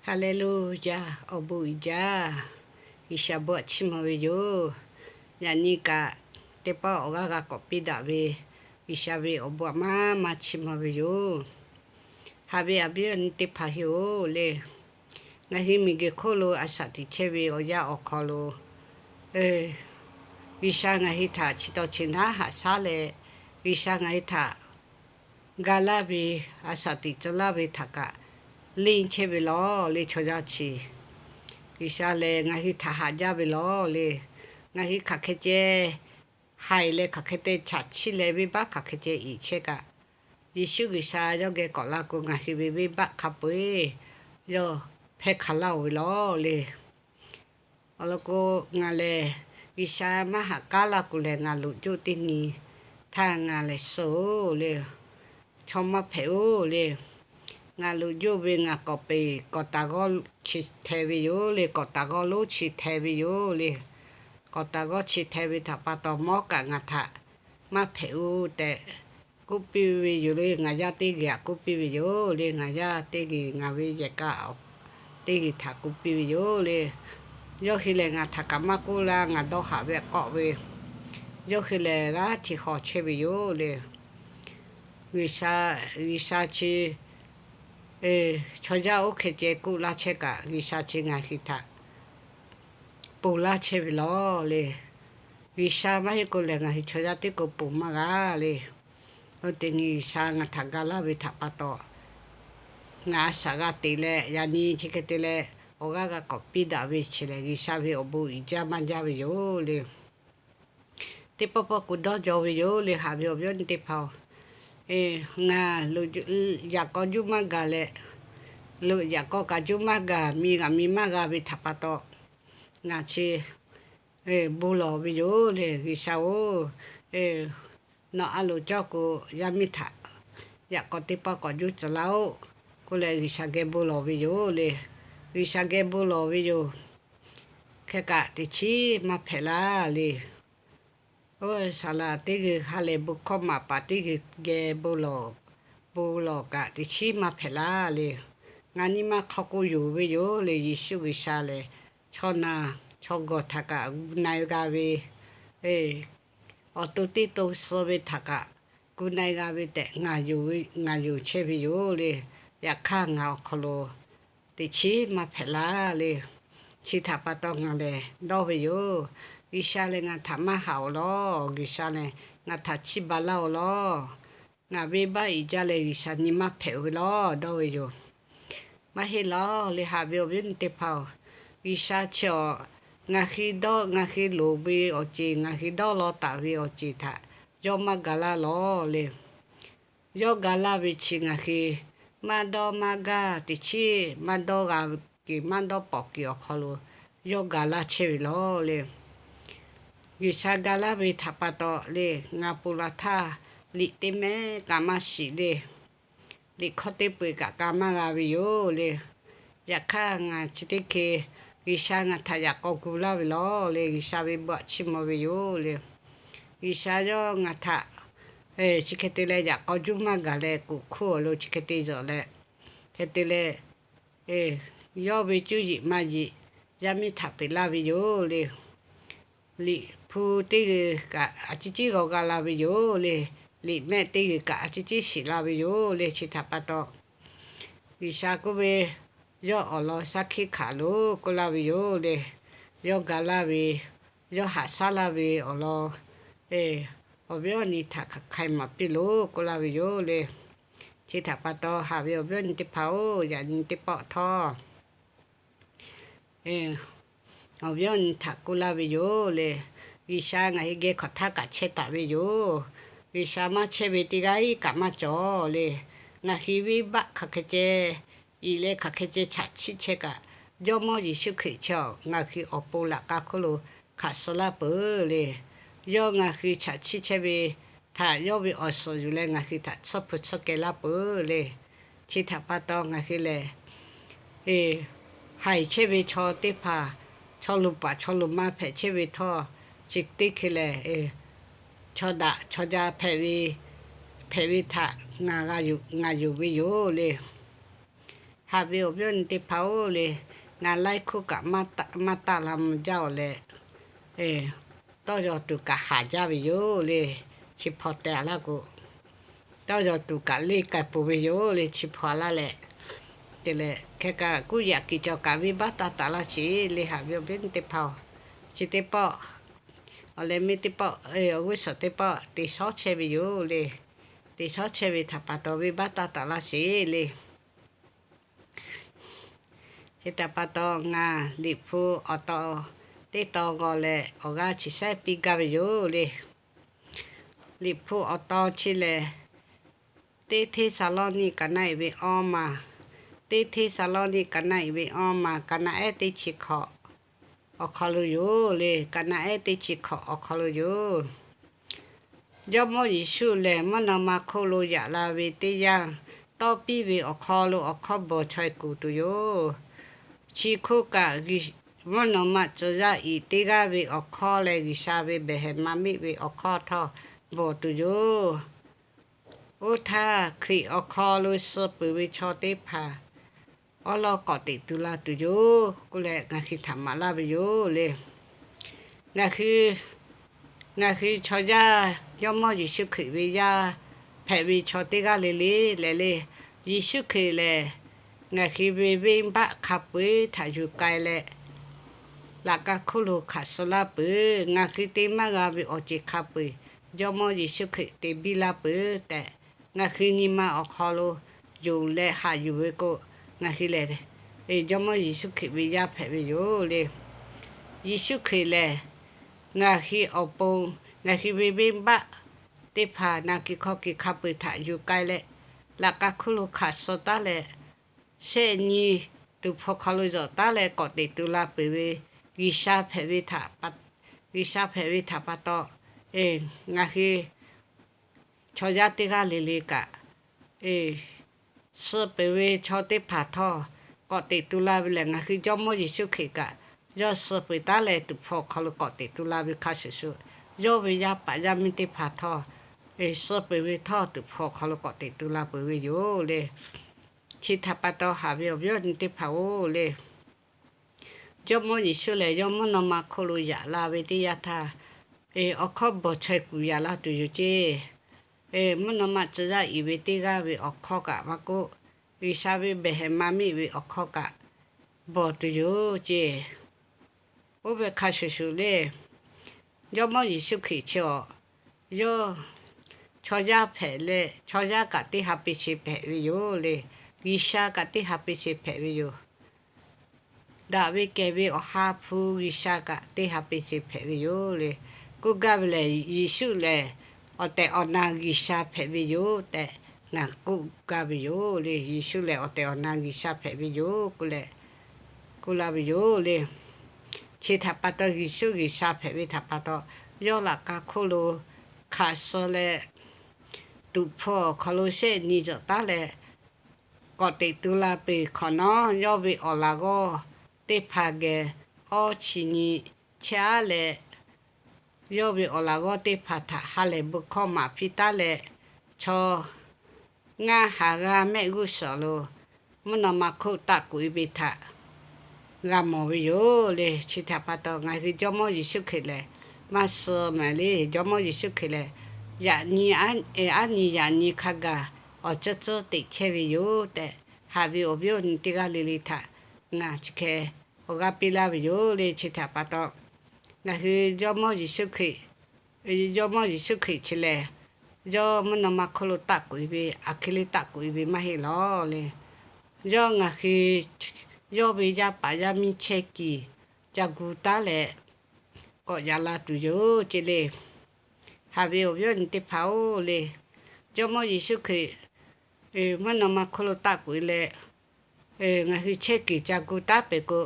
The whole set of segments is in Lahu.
Haˍleˍluˍyaˍ. Awˬ bon uiˍ jaˇ. G'uiˬsha bon aꞈ chiˇ mvuh ve yoˬ. Yaꞈ nyi kaꞈ, teˇ pawˆ awˬ g'aˇ g'a k'awꞈ piˇ daꞈ ve, G'uiˬsha ve awˬ bon aꞈ maˇ maˇ chiˇ mvuh ve yoˬ. Haꞈ ve awˬ viˉ awˬ nyi teˇ hpaˍ hui-oˬ le, ngaˬ hui miˬguiˬ hk'oˆ lo a shaꞈ teꞈ chehˇ ve awˬ yanˇ awˬ hk'aw lo, G'uiˬsha ngaˬ hui htaꞈ chi taw chi naˉ haꞈ shaˉ leh, G'uiˬsha ngaˬ hui htaꞈ ga laˇ ve, a shaꞈ teꞈ tcuh laˇ ve htaꞈ kaꞈ leˇ chehˇ ve lawˬ le chaw yaˇ chi. G'uiˬsha lehˬ ngaˬ hui htaꞈ haꞈ jaˇ ve lawˬ le. Ngaˬ hui hk'aˬ hk'e ceh haiˬ leh hk'aˬ hk'e te chaꞈ chiˇ leh venˇbaˆ hk'aˬ hk'e ceh iˍ chehˇ kaꞈ, Yeˍsuˆ G'uiˬsha yawˇ geh k'awꞈ la k'o ngaˬ hui ve venˇbaˆ hk'a peu-eˬ yawˇ hpehˇ hk'a laˇ-oˬ ve lawˬ le. Awˬ lawn k'o, ngaˬ lehˬ G'uiˬsha maˇ haꞈ k'aˉ laˇ k'o lehˬ, ngaˬ loꞈ joˇ teˇ nyi htaˇ ngaˬ lehˬ suh-oˬ le, chaw maˇ hpehꞈ-oˬ le. Ngaˬ loꞈ joˇ ve ngaˬ k'awꞈ peˍ k'awꞈ taˍ g'awˇ chi hteh ve yoˬ le, k'awꞈ taˍ g'awˇ lonˉ chi hteh ve yoˬ le. K'awꞈ taˍ g'awˇ chi hteh ve htaꞈ pa taw mawˉ kaꞈ ngaˬ htaꞈ maˇ hpehꞈ-oˬ tehꞈ k'oˆ piˇ ve yoˬ le. Ngaˬ yaˇ teˇ geh htaꞈ k'oˆ piˇ ve yoˬ le. Ngaˬ yaˇ teˇ geh, ngaˬ ve yehˬ k'a teˇ geh htaꞈ k'oˆ piˇ ve yoˬ le. Yawˇ hui lehˬ ngaˬ htaꞈ kaꞈ maˇ k'oˆ laˇ, ngaˬ dawˇ haꞈ ve k'awꞈ ve, yawˇ hui lehˬ g'aˇ hteꞈ haw chehˇ ve yoˬ le. G'uiˬsha, G'uiˬsha chi chaw yaˇ oˇ hk'e ceh k'oˆ laˇ chehˇ kaꞈ, G'uiˬsha chi ngaˬ hui htaꞈ ponˬ laˇ chehˇ ve lawˬ le. G'uiˬsha maˇ heˆ k'o lehˬ, ngaˬ hui chaw yaˇ teˇ k'o ponˬ maˇ g'a le. Oˇ teˇ nyi G'uiˬsha ngaˬ htaꞈ ga laˇ ve htaꞈ pa taw, ngaˬ a shaꞈ g'a teꞈ leh, yaꞈ nyi chi hk'e te leh awˬ g'aˇ g'a k'awꞈ piˇ daꞈ ve chi lehˬ, G'uiˬsha ve awˬ bon uiˍ jaˇ maˇ jaˇ ve yoˬ le. Teˇ pawˆ pawˆ k'o dawˇ jaw ve yoˬ le. Haꞈ ve awˬ viˉ awˬ nyi teˇ hpaˍ-oˬ, ngaˬ yaꞈ k'aw juˇ maˇ gaˬ leh, lo yaꞈ k'aw kaꞈ juˇ maˇ gaˬ, mi g'a mi maˇ g'a ve htaꞈ pa taw, ngaˬ chi bon lawˬ ve yoˬ le. G'uiˬsha-oˬ, nawˬ a loˍ cawˇ k'o, yaˇ miˇ htaꞈ yaꞈ k'aw teˇ pawˆ k'awꞈ juˇ tcuh laˇ-oˆ k'oˆ leh, G'uiˬsha geh bon lawˬ ve yoˬ le. G'uiˬsha geh bon lawˬ ve yoˬ. Hk'e kaꞈ teꞈ chiˉ maˇ hpehꞈ laˇ le. Oˇ saˍ laꞈ teˇ g'uiˬ ha lehˬ bon hkawˇ maˍ paˍ teˇ g'uiˬ geh bon lawˬ, bon lawˬ kaꞈ teꞈ chiˉ maˇ hpehꞈ laˇ le. Ngaˬ nyi ma hk'aw k'o yonˍ ve yoˬ le. Yeˍsuˆ G'uiˬsha lehˬ, chaw naˬ chaw gawˬ htaꞈ kaꞈ gu na-e g'a ve, awˬ to teˇ to suh ve htaꞈ kaꞈ gu na-e g'a ve tehꞈ ngaˬ yonˍ chehˇ ve yoˬ le. Yaꞈ hk'aˇ ngaˬ awˬ hk'aw lo teꞈ chiˉ maˇ hpehꞈ laˇ le. Chi htaꞈ pa taw ngaˬ lehˬ dawˇ ve yoˬ. G'uiˬsha lehˬ ngaˬ htaꞈ maˇ haꞈ-oˬ lawˬ. G'uiˬsha lehˬ ngaˬ htaꞈ chiˇ baˬ laˇ-oˬ lawˬ. Ngaˬ venˇbaˆ iˍ jaˇ leh G'uiˬsha nyi maˇ hpehꞈ-oˬ ve lawˬ dawˇ ve yoˬ. Maˇ heˆ lawˬ le. Haꞈ ve awˬ viˉ awˬ nyi teˇ hpaˍ-oˬ, G'uiˬsha chi awˬ ngaˬ hui dawˇ, ngaˬ hui loˍ ve awˬ ceˬ, ngaˬ hui dawˇ law taˍ ve awˬ ceˬ htaꞈ yawˇ maˇ ga laˇ lawˬ le. Yawˇ ga laˇ ve chi ngaˬ hui maˇ dawˇ maˇ gaˇ teꞈ chiˉ maˇ dawˇ g'a keˬ maˇ dawˇ pawˍ keˬ awˬ hk'aw lo yawˇ ga laˇ chehˇ ve lawˬ le. G'uiˬsha ga laˇ ve htaꞈ pa taw le, ngaˬ ponˬ laˬ htaˇ liꞈ teˇ mehˉ kaꞈ maˇ shiˍ le. Liꞈ hkawˇ teˇ peu-eˬ kaꞈ ka maˇ g'a ve yoˬ le. Yaꞈ hk'aˇ ngaˬ chi teˇ hkeh G'uiˬsha ngaˬ htaꞈ yaꞈ k'aw gu laˇ ve lawˬ le. G'uiˬsha ve bon aꞈ chiˇ mvuh ve yoˬ le. G'uiˬsha yawˇ ngaˬ htaꞈ chi hk'e te leh yaꞈ k'aw juˇ maˇ gaˬ leh, kuˬ hkuˇ awˬ lo chi hk'e te zuhꞈ leh, hk'e te leh yawˇ ve cuˇ yiˍ maˇ yiˍ yaˇ miˇ htaꞈ peꞈ laˇ ve yoˬ le. Liꞈ hpu teˇ g'uiˬ kaꞈ a ciˉ ciˉ g'aw g'a la ve yoˬ le. Liꞈ mehˆ teˇ g'uiˬ kaꞈ a ciˉ ciˉ shiˍ la ve yoˬ le. Chi htaꞈ pa taw, G'uiˬsha k'oˆ ve, yawˇ awˬ lawn shaˉ hkiˆ hkanˍ loˬ k'oˆ laˇ ve yoˬ le. Yawˇ ga laˇ ve, yawˇ haꞈ shaˉ laˇ ve awˬ lawn awˬ viˉ awˬ nyi htaꞈ hk'aˬ hk'ai maˍ piˇ loˬ k'oˆ laˇ ve yoˬ le. Chi htaꞈ pa taw, haꞈ ve awˬ viˉ awˬ nyi teˇ hpaˍ-oˬ, yaꞈ nyi teˇ pawˆ htawˇ awˬ viˉ awˬ nyi htaꞈ k'oˆ laˇ ve yoˬ le. G'uiˬsha ngaˬ hui geh hk'awꞈ htaˇ kaꞈ chehˇ taˍ ve yoˬ. G'uiˬsha maˇ chehˇ ve teˇ g'aˇ iˉ kaꞈ maˇ cawˬ le. Ngaˬ hui venˇbaˆ hk'aˬ hk'e ceh iˍ leh hk'aˬ hk'e ceh chaꞈ chiˇ chehˇ kaꞈ, Jawˇmawˇ Yeˍsuˆ Hkriꞈ chi awˬ ngaˬ hui awˬ pon laꞈ k'a hk'oˆ lo hk'aˬ suh laˇ peuˬ le. Yawˇ ngaˬ hui chaꞈ chiˇ chehˇ ve htaꞈ yawˇ ve awˬ suhˍ yuˬ leh ngaˬ hui htaꞈ tsuhˇ hpu tsuhˇ keh laˇ peuˬ le. Chi htaꞈ pa taw ngaˬ hui lehˬ, haiˬ chehˇ ve chaw teˇ hpaˍ, chaw luˬ paˍ chaw luˬ ma hpehꞈ chehˇ ve htawˇ, chi teˇ hkeh lehˬ, chaw daꞈ chaw ja hpehꞈ ve, hpehꞈ ve htaꞈ ngaˬ yonˍ ve yoˬ le. Haꞈ ve awˬ viˉ awˬ nyi teˇ hpaˍ-oˬ le, ngaˬ laiˉ hkuˇ kaꞈ maˇ taˆ la mvuh jaˇ-oˬ leh, tawˇ yaw tuˬ kaꞈ haˍ jaˇ ve yoˬ le. Chi hpaw teh laˇ k'o, tawˇ yaw tuˬ kaꞈ leˇ k'ai peuˬ ve yoˬ le. Chi hpaw laˇ leh, te leh hk'e kaꞈ kuˇ yaꞈ kiˬ cawˬ kaꞈ venˇbaˆ taˇ taˍ laˇ sheˍ le. Haꞈ ve awˬ viˉ teˇ hpaˍ-oˬ, chi teˇ pawˆ awˬ leh miˇ teˇ pawˆ, awˬ g'uˇ suhˍ teˇ pawˆ te shawˉ chehˇ ve yoˬ le. Te shawˉ chehˇ ve htaꞈ pa taw venˇbaˆ taˇ taˍ laˇ sheˍ le. Chi htaꞈ pa taw ngaˬ Liꞈ hpu awˬ taw teˇ taw g'aw leh awˬ g'aˇ chi shaiˉ piˇ gaˇ ve yoˬ le. Liꞈ hpu awˬ taw chi lehˬ, teˇ Hteˇsaˍlawˇniˆ ka naˆ iˍ ve awˇ ma, teˇ Hteˇsaˍlawˇniˆ ka naˆ iˍ ve awˇ ma, ka naˆ ehˉ teˇ chi hkawꞈ awˬ hk'aw lo yoˬ le. Ka naˆ ehˉ teˇ chi hkawꞈ awˬ hk'aw lo yoˬ. Jawˇmawˇ Yeˍsuˆ lehˬ, mvuhˇ naw ma hk'oˆ lo yaꞈ la ve teˇ yanˇ, tawˇ piˇ ve awˬ hk'aw lo awˬ hkawˇ bvuhˬ chaweh kuˬ tuˬ yoˬ. Chi hk'oˆ kaꞈ, mvuhˇ naw ma tcuh yaˇ iˍ teˇ g'aˇ ve awˬ hkawˇ leh G'uiˬsha ve behˬ hehˍ ma miˆ ve awˬ hkawˇ htawˇ bvuhˬ tuˬ yoˬ. Oˇ htaˇ, Hkriꞈ awˬ hk'aw lo suh peuˬ ve chaw teˇ hpaˍ awˉ lawˉ k'awꞈ teꞈ tu la tuˬ yoˬ k'oˆ leh, ngaˬ hui htaꞈ maˍ laˇ ve yoˬ le. Ngaˬ hui, ngaˬ hui chaw yaˇ, Jawˇmawˇ Yeˍsuˆ Hkriꞈ ve yaˇ hpehꞈ ve chaw teˇ g'aˇ le le lehˬ le, Yeˍsuˆ Hkriꞈ lehˬ ngaˬ hui ve venˇbaˆ hk'a peu-eˬ htaꞈ yuˬ k'ai leh, laꞈ ka hkuˇ lo hk'aˬ suh laˇ peuˬ. Ngaˬ hui te maˇ g'a ve awˬ ceuˬ hk'a peu-eˬ Jawˇmawˇ Yeˍsuˆ Hkriꞈ te biˇ laˇ peuˬ tehꞈ, ngaˬ hui nyi ma awˬ hk'aw lo yonˍ leh haꞈ yuˬ ve k'o, ngaˬ hui lehˬ Jawˇmawˇ Yeˍsuˆ Hkriꞈ ve yaˇ hpehꞈ ve yoˬ le. Yeˍsuˆ Hkriꞈ lehˬ, ngaˬ hui awˬ pon, ngaˬ hui ve venˇbaˆ teˇ hpaˍ na kiˬ hk'aw kiˬ hk'a peu-eˬ htaꞈ yuˬ k'ai leh, laꞈ ka hkuˇ lo hk'aˬ suh taˉ leh, shehˆ nyi tuˍ hpfuh hk'aw lo yawˬ taˉ leh k'awꞈ teꞈ tu la peuˬ ve G'uiˬsha hpehꞈ ve htaꞈ, G'uiˬsha hpehꞈ ve htaꞈ pa taw, ngaˬ hui chaw yaˇ teˇ g'aˇ le le kaꞈ, suh peuˬ ve chaw teˇ hpaˍ htawˇ k'awꞈ teꞈ tu la ve lehˬ, ngaˬ hui Jawˇmawˇ Yeˍsuˆ Hkriꞈ kaꞈ yawˇ suh peuˬ taˉ leh tuˍ hpfuh awˬ hk'aw lo k'awꞈ teꞈ tu la ve hk'a shuˍ shuˍ, yawˇ ve yaˇ paˍ yaˇ miˇ teˇ hpaˍ htawˇ suh peuˬ ve htawˇ tuˍ hpfuh awˬ hk'aw lo k'awꞈ teꞈ tu la peuˬ ve yoˬ le. Chi htaꞈ pa taw haꞈ ve awˬ viˉ awˬ nyi teˇ hpaˍ-oˬ le, Jawˇmawˇ Yeˍsuˆ lehˬ yawˇ mvuhˇ naw ma hk'oˆ lo yaꞈ la ve teˇ yanˇ htaˇ, awˬ hkawˇ bvuhˬ chaweh kuˬ yaꞈ la tuˬ yoˬ ceˇ. Mvuhˇ naw ma tcuh yaˇ iˍ ve teˇ g'aˇ ve awˬ hkawˇ kaꞈ maˇ k'oˆ, G'uiˬsha ve behˬ hehˍ ma miˆ ve awˬ hkawˇ kaꞈ bvuhˬ tuˬ yoˬ ceˇ. Oˇ ve hk'a shuˍ shuˍ le, Jawˇmawˇ Yeˍsuˆ Hkriꞈ chi awˬ, yawˇ chaw yaˇ hpehꞈ leh, chaw yaˇ kaꞈ teˇ ha piˇ sheˍ hpehꞈ ve yoˬ le. G'uiˬsha kaꞈ teˇ ha piˇ sheˍ hpehꞈ ve yoˬ. Daꞈ ve kehˬ ve Awˬ ha hpu G'uiˬsha kaꞈ teˇ ha piˇ sheˍ hpehꞈ ve yoˬ le. K'oˆ gaˇ ve lehˬ, Yeˍsuˆ lehˬ awˬ tehˬ awˬ na G'uiˬsha hpehꞈ ve yoˬ tehꞈ ngaˬ k'oˆ gaˇ ve yoˬ le. Yeˍsuˆ lehˬ awˬ tehˬ awˬ na G'uiˬsha hpehꞈ ve yoˬ k'oˆ leh k'oˆ laˇ ve yoˬ le. Chi htaꞈ pa taw, Yeˍsuˆ G'uiˬsha hpehꞈ ve htaꞈ pa taw, yawˇ laꞈ ka hk'oˆ lo hk'aˬ suh leh, tuˍ hpfuh awˬ hk'aw lo shehˆ nyi yawˬ taˉ leh, k'awꞈ teꞈ tu la peuˬ hk'awꞈ nawˉ, yawˇ ve awˬ laꞈ g'awˇ teˇ hpaˍ geh awˇ chi nyi chehˇ aˉ leh, yawˇ ve awˬ laꞈ g'awˇ teˇ hpaˍ htaꞈ ha lehˬ bon hkawˇ maˍ piˇ taˉ leh, chaw ngaˇ ha g'aˇ mehˆ g'uˇ suhˍ lo mvuhˇ naw ma hk'oˆ taˆ kuˬ e ve htaꞈ g'a mawˬ ve yoˬ le. Chi htaꞈ pa taw, ngaˬ hui Jawˇmawˇ Yeˍsuˆ Hkriꞈ lehˬ maˇ suh mehˍ le. Jawˇmawˇ Yeˍsuˆ Hkriꞈ lehˬ, yaꞈ nyi, aˉ nyi yaꞈ nyi hk'a gaˬ awˬ tcuhˉ tcuhˉ teꞈ chehˇ ve yoˬ tehꞈ, haꞈ ve awˬ viˉ awˬ nyi teˇ g'aˇ le le htaꞈ ngaˬ chi hk'e awˬ g'aˇ piˇ laˇ ve yoˬ le. Chi htaꞈ pa taw, ngaˬ hui Jawˇmawˇ Yeˍsuˆ Hkriꞈ, Jawˇmawˇ Yeˍsuˆ Hkriꞈ chi lehˬ, yawˇ mvuhˇ naw ma hk'oˆ lo taˆ kuˬ e ve, aˬ hk'e le taˆ kuˬ e ve maˇ heˆ lawˬ le. Yawˇ ngaˬ hui, yawˇ ve yaˇ paˍ yaˇ miˇ chehˇ kiˬ ca gu taˉ leh k'awꞈ yaꞈ la tuˬ yoˬ ceˇ le. Haꞈ ve awˬ viˉ awˬ nyi teˇ hpaˍ-oˬ le, Jawˇmawˇ Yeˍsuˆ Hkriꞈ mvuhˇ naw ma hk'oˆ lo taˆ kuˬ e leh, ngaˬ hui chehˇ kiˬ ca gu taˉ peuˬ k'o,